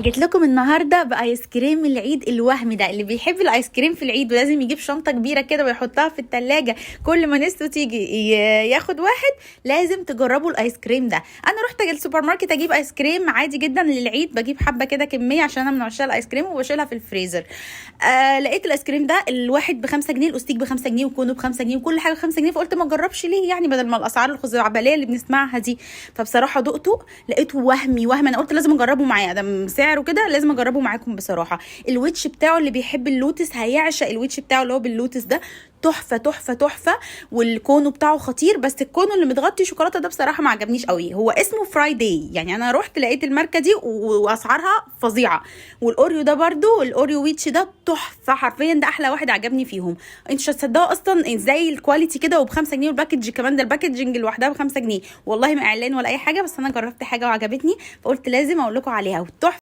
جيت لكم النهارده بايس كريم العيد الوهمي ده. اللي بيحب الايس كريم في العيد ولازم يجيب شنطه كبيرة كده ويحطها في التلاجة كل ما نفسه تيجي ياخد واحد، لازم تجربوا الايس كريم ده. انا رحت السوبر ماركت اجيب ايس كريم عادي جدا للعيد، بجيب حبه كده كمية عشان انا من عشاق الايس كريم وبشيلها في الفريزر. لقيت الايس كريم ده الواحد ب5 جنيه، الاوستيك ب5 جنيه وكونه ب5 جنيه وكل حاجة ب5 جنيه، فقلت ما اجربش ليه يعني بدل ما الاسعار الخزعبليه اللي بنسمعها دي. فبصراحة دقته لقيته وهمي وهم، انا قلت لازم اجربه معايا، ده سعره كده لازم اجربه معاكم. بصراحة الوش بتاعه اللي بيحب اللوتس هيعشق الوش بتاعه اللي هو باللوتس ده، تحفة تحفة تحفه. والكونو بتاعه خطير، بس الكونو اللي متغطي شوكولاتة ده بصراحة ما عجبنيش قوي. هو اسمه فرايداي، يعني انا رحت لقيت الماركة دي واسعارها فظيعه. والاوريو ده برضو الاوريو ويتش ده تحفة حرفيا، ده احلى واحد عجبني فيهم. انتوا مش هتصدقوا اصلا ازاي ال quality كده وب5 جنيه، وال package كمان ده ال packaging لوحدها ب5 جنيه. والله ما اعلان ولا اي حاجه، بس انا جربت حاجة وعجبتني فقلت لازم اقول لكم عليها، وتحفه.